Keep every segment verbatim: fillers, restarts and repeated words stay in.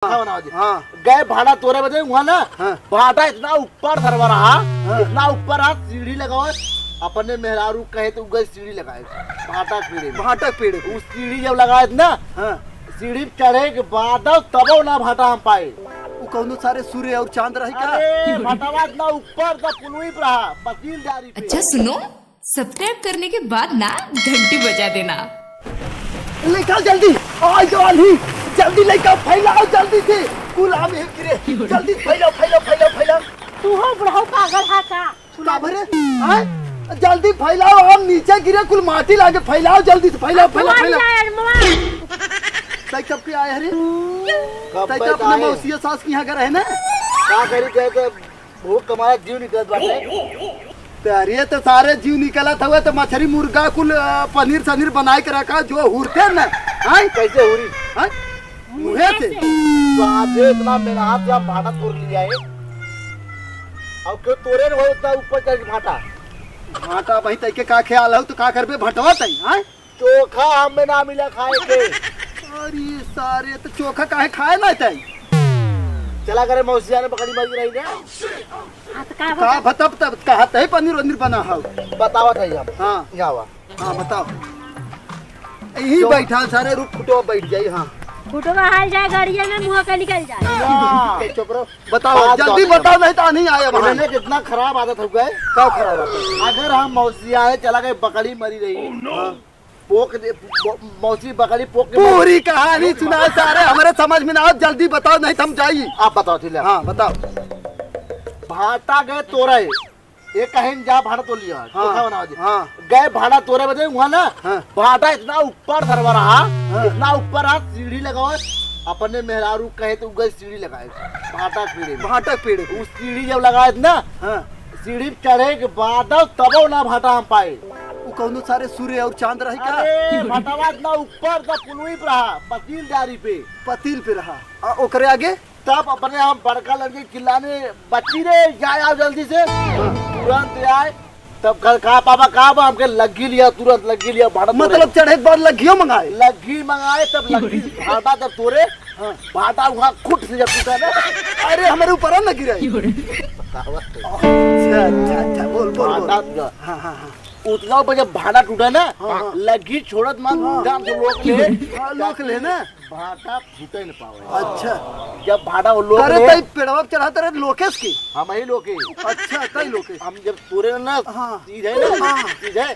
हाँ, बनावा जी। हाँ। गए भाटा तोरे बदे वहाँ ना, हाँ। भाटा इतना ऊपर सरवा रहा, हाँ। इतना ऊपर रहा, सीढ़ी लगावा, अपने मेहरारू कहे तो गए सीढ़ी लगाए, भाटा के पेड़े में। भाटा के पेड़े पे। उ सीढ़ी जब लगाए ना, हाँ। सीढ़ी पे चढ़े के बाद तबो ना भाटा हम पाए। उ कौनो सारे सूर्य और चांद रही का? अरे, भाटावा इतना ऊपर था, पुलवी पे रहा, पतील डारी पे। अच्छा सुनो, सब्सक्राइब करने के बाद ना घंटी बजा देना। लेकर जल्दी, आ जाओ अभी, जल्दी लेकर फैलाओ जल्दी से, कुल आम एक गिरे, जल्दी फैलाओ, फैलाओ, फैलाओ, फैलाओ। तू हो बुढ़ऊ पागल है का? का भरे? हाँ? जल्दी फैलाओ, आम नीचे गिरे, कुल माटी लागे, फैलाओ जल्दी से, फैलाओ, फैलाओ, हमारी फैलाओ। आए अनमवा। तई कब के आए हरे? कब तई के अपने आए? मौसिया सास के यहाँ गए रहे ना? का करी गए तो भूख कमाए जीव निकलत बाटे। तो अरे तो सारे जीव निकलत हुए तो मछरी मुर्गा कुल, अ, पनीर सनीर बनाए के रखा जो हुरते न। हाँ? कैसे हुरी? हाँ? मुँहे से। तो आज इतना मेहनत से हम भाटा तोड़ लिया है। अब क्यों तोरे न हो इतना ऊपर चढ़ के भाटा? भाटा भाई तई के का ख्याल हो तो का करबे भटवा तई, हाँ? चोखा हमें ना मिला खाए के। अरे सारे, तो चोखा काहे खाए ना तई? चला करे मौसिया ने पकड़ी मरी रही ना। हाँ, तो का का बता? बता, बता, कहा तई पनीर वनीर बना हो? बतावा तई हम। हाँ। यहाँ हुआ। हाँ, बताओ। यही जो बैठा सारे रुक खुटो बैठ जाई, हाँ। खुटवा हाल जाए गाड़िया में मुँह का निकल जाए। हाँ। चुप रहो। बताओ, बात जल्दी बताओ। बताओ, नहीं तो नहीं आए वहाँ। इन्हें कितना खराब आदत हो गए। का खराब आदत? अगर हम मौसी आए, चला गए, बकरी मरी रही। हाँ। पोक दे, मौ-, मौसी बकरी पोक के पूरी कहानी सुनाओ सारे, हमारे समझ में ना आओ, जल्दी बताओ, नहीं तो हम जाई। आप बताओ, ठीक है। हाँ, बताओ। भाटा गए तोरे, ये कहीं जा भाटा तो लिया, हाँ, चोखा बनावा जी। हाँ। गए भाटा तोरे बदे, वहाँ ना, हाँ। भाटा इतना ऊपर सरवा रहा, हाँ। इतना ऊपर रहा, सीढ़ी लगावा, अपने मेहरारू कहे तो गए सीढ़ी लगाए, भाटा के पेड़े में। भाटा के पेड़े पे। उस सीढ़ी जब लगाए ना, हाँ। सीढ़ी पे चढ़े के बाद तबो ना भाटा हम पाए। उ कौनो सारे सूर्य और चांद रही का? अरे, भाटावा इतना ऊपर था, पुलवी पे रहा, पतील डारी पे। पतील पे रहा। आ, ओकरे आगे? तब अपने हम बड़का लड़के चिल्लाने, "बच्ची रे, जा आओ जल्दी से।" हाँ। तुरंत आए, तब घर, "का पापा, का बा?" हमके लग्गी लिया, तुरंत लग्गी लिया, भाटा तोरे। मतलब चढ़े के बाद लग्गियो मंगाए? लग्गी मंगाए, तब लग्गी भाटा जब तोरे, हाँ। भाटा वहाँ खुट से जब टूटा ना। अरे, हमारे ऊपर ना गिरे। अच्छा, अच्छा, अच्छा, बोल, बोल, बोल। भाटा टूटा। हाँ, हाँ, हाँ। उतना पे जब भाटा टूटा ना, हाँ, हाँ। लग्गी छोड़त मान, हाँ। जान से लोक ले। हाँ, लोक ले ना। भाटा फूटे न पावे। अच्छा। जब भाटा वो लोक अरे, ले। तई पेड़वा पे चढ़ा तेरे लोकेश की? हम ही लोके। अच्छा, तई लोकेश। हम जब तोरे ना, हाँ। चीज है ना, हाँ। चीज है।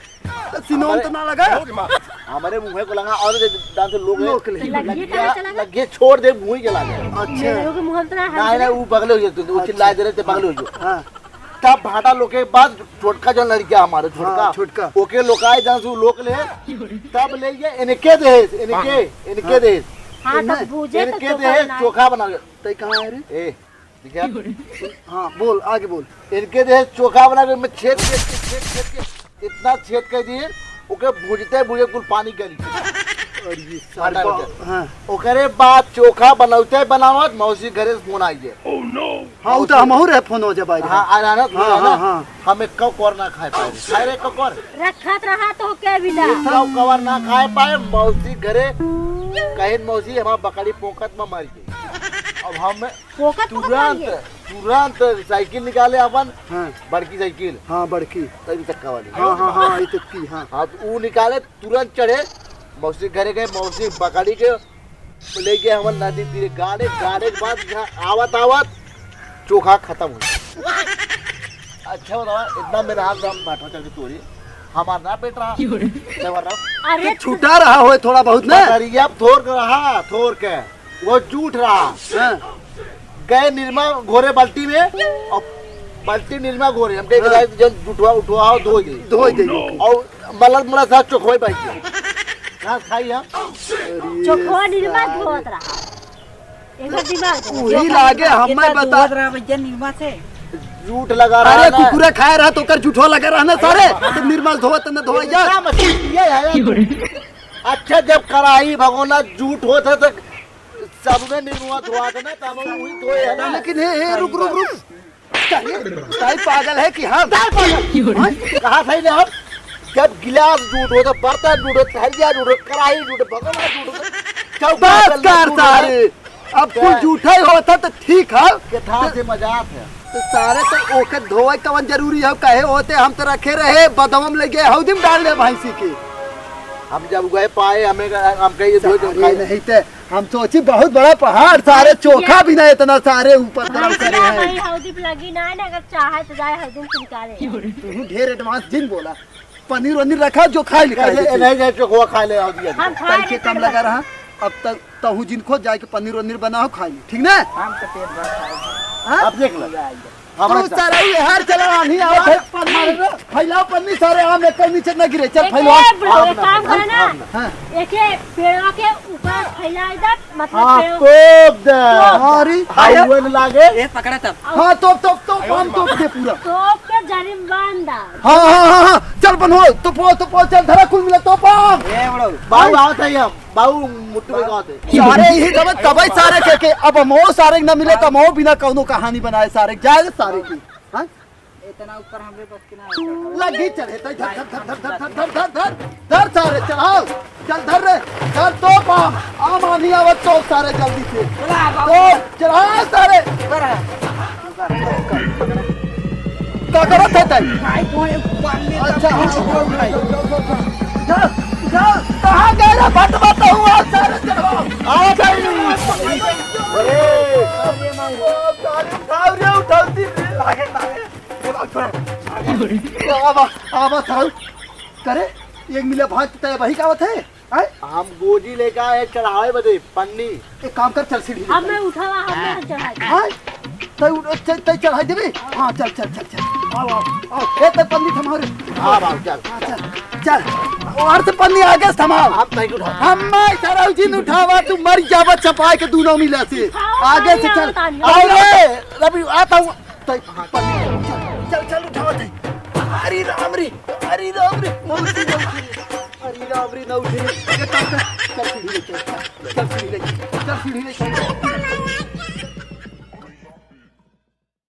तो सिनोन हमारे तो ना लगा? हमारे मुँहे को लगा और दे, दान से लोक ले। लोक ले। लग्गी लग्गी, कहाँ चला गया? लग्गी छोड़ दे, मुँह ही चला गया। अच्छा। मेरे को मुँह तो ना ना, ना, वो बगले हो जाते, वो अच्छा। चिल्ला दे रहे थे, बगले हो जाओ। हाँ। तब भाटा लोके के बाद छोटका जो लड़का हमारे, छोटका, हाँ, छोटका। ओके लोकाए जहाँ से उ लोक ले, तब ले ये इनके देश, इनके, इनके हाँ। देश। हाँ, तो इनके बूझे तो इनके चोखा देश बनाए। चोखा बना ले। तई कहाँ है रे? ए, दिखे? हाँ, बोल, आगे बोल। इनके देश चोखा बना के मैं छेद, छेद के, छेद, छेद के, इतना छेद कर दिए, ओके भूजते भूजे कुल पानी गल गया। और ये भाटा सारे के। हाँ। ओकरे बाद चोखा बनौते बनावत मौसी घरे से फोन आई है। हाँ, उ तो हमहू रहे फोन हो जब आए रहे। हाँ, आ रहा ना, हाँ, आ रहा हाँ, ना। हाँ। हम एक कौ कौर ना खाए पाए। खाए रे कौ कौर? रखत रहा तो के भी ना। एक कौ कौर ना खाए पाए, मौसी घरे कहिन मौसी हमार बकरी पोकत में मर गई। अब हम पोकत, पोकत तुरंत, मर गई? तुरंत साइकिल निकाले अपन, हाँ। बड़की साइकिल। हाँ, बड़की। तभी चक्का वाली। हाँ, हाँ, हाँ, ये तो की, हाँ। हाँ, तो ऊ निकाले, तुरंत चढ़े, मौसी घरे गए, मौसी बकरी के ले गए हमन नदी तीरे, गाड़े, गाड़े के बाद यहाँ आवत, आवत चोखा खतम हो गया। अच्छा बतावा, इतना मेरा हाथ में भाटा चढ़ के तोरी, हमार ना पेट रहा, क्यों रे? क्या बोल रहा? अरे तो छुटा रहा होए थोड़ा बहुत ना? पतरिया थोर के रहा, थोर के, वो जूठ रहा। हाँ। गए निरमा घोरे बाल्टी में, और बाल्टी निरमा घोरे, हमके हाँ। जन जुठवा उठवा हो, धो दे। धो दे। और मलत मलत साथ चोखवाई पाई के। घास खाई हम। अरे चोखवा निरमा सारे। धोत रहा। एकर दिमाग धो। वही लागे, हमें बता। धोत रहा भैया निरमा से। जूठ लगा रहा अरे ना। कुकुरा खाए रहा तो ओकर जुठवा लगा रहा ना सारे। अरे तो निरमा धोवत न धोवई जा। इतना मशीन किया है यार। अच्छा जब कढ़ाई भगोना जूठ होत है तो सब में निरमा धोआ था ना, तब वही धोए है ना। लेकिन हे, हे, रुक, रुक, रुक। अरे, ताई पागल है कि हाँ? ताई पागल। हाँ? कहा था इन्हें हम? जब गिलास जूठ हो, तो बर्तन जूठ हो, थरिया जूठ हो, कढ़ाई जूठ हो, भगोना जूठ हो, चौका बस कर सारे। अब कुल जूठा ही होत है तो ठीक है। के था से मजाक है। तो सारे तो ओके धोए कवन जरूरी है, कहे होते हम तो रखे रहे, बदवम ले गए, हौदी में डाल दे भैंसी के। हम जब गए पाए, हमें, हम कहिए धो दो, सारे खाए। नहीं ते हम सोची बहुत बड़ा पहाड़, सारे अरे चोखा किया। भी ना इतना सारे ऊपर तरफ अरे करे किया हैं। भाई, हौदी पे लगी ना है ना, अगर चाहे तो जाए हौदी में से निकाले। तू ढेर एडवांस जिन बोला, पनीर वनीर रखा जो खाए ले, खाए कैसे ले। नहीं जाए, चोखवा खा ले, हौदी हम खा पैसे ले कम तब। लगा रहा, अब तक तहू जिन खोज जाए के पनीर वनीर बनाओ, खाए ले, ठीक ना? हम तो पेट भर खाए। हाँ? अब देख लो। पूरा एकदम। हमरा तू सा- सारा ये हार चला, आनी आओ, हाँ। भाई, पन्नी, फैलाओ पन्नी, सारे आम एक नीचे न गिरे, चल एक फैलाओ। एक बड़ो, आम एक काम ना, करे ना, आम ना। हाँ। एक एक पेड़वा के ऊपर फैला दे, मतलब हाँ, पेड़वा तोप दे। तोप दे। हाँ, अरे। हाय, हुए न लागे। ए, पकड़ा तब। हाँ, तोप, तोप, तोप, आम तोप दे पूरा। तोप के जरी में बांध दे। हाँ, हाँ, हाँ, हाँ, चल बनवाओ, तोपो, तोपो, चल धरा कुल मिला, तोप आम। ए, बड़ो। बाबू, आओ था ये। बाबू, मुट्ठू भाई कहाँ थे? सारे यही तबे, तबे सारे के, के, अब हमो सारे के ना मिले, तो हमो बिना कौनो कहानी बनाए सारे, जाए सारे की। हाँ? इतना ऊपर हमरे बस के ना है। लगी चढ़े, तो धर, धर, धर सारे, चढ़ाओ। चल धर रे, चल तो पाम, आम आनी आवत तो सारे जल्दी से। चला, बाबू। तो चढ़ाओ सारे। ऊपर है। का करत है तई? भाई, तोहे पानी अच्छा, का हाँ, हाँ, हाँ, हाँ। जा, जा, कहाँ गए रे? बट बताऊँ, आज सारे चढ़ाओ। आओ, चल। अरे। उठाओ रे, उठाओ, तीन दिन लागे, लागे। उठाओ, छोड़ा। आवा, आवा, उठाओ। करे, एक मिला भात तय वही का आवत है? आय? हम गोजी लेके आए चढ़ावे बदे पन्नी। एक काम कर, चल सीढ़ी ले हम चल। मैं उठावा, हम हाँ। मैं चढ़ाई। आय? तय उठ-, तय, तय चढ़ाई देबे? हाँ, चल, चल, चल, चल। आओ, आओ, आओ। ए, तय पन्नी थमाओ रे। हाँ, बाबू, चल। हाँ, चल, चल। और से पन्नी आगे से थमाओ। हम तय उठा। हम मैं सारा जिन उठावा, तू मर जावा चपाए के दूनों मिला से। उठाओ, आगे से पन्नी चल। आवता नहीं। आओ रे, रवि, आता हूँ। तय, हाँ, चल, चल, चल, उठावा तय। अरे राम रे, अरे राम रे, मौसी, मौसी रे। अरे राम रे, ना उठे रे। ये चल, चल, चल, सीढ़ी ले चल, चल, चल, सीढ़ी ले चल, चल, सीढ़ी ले चल।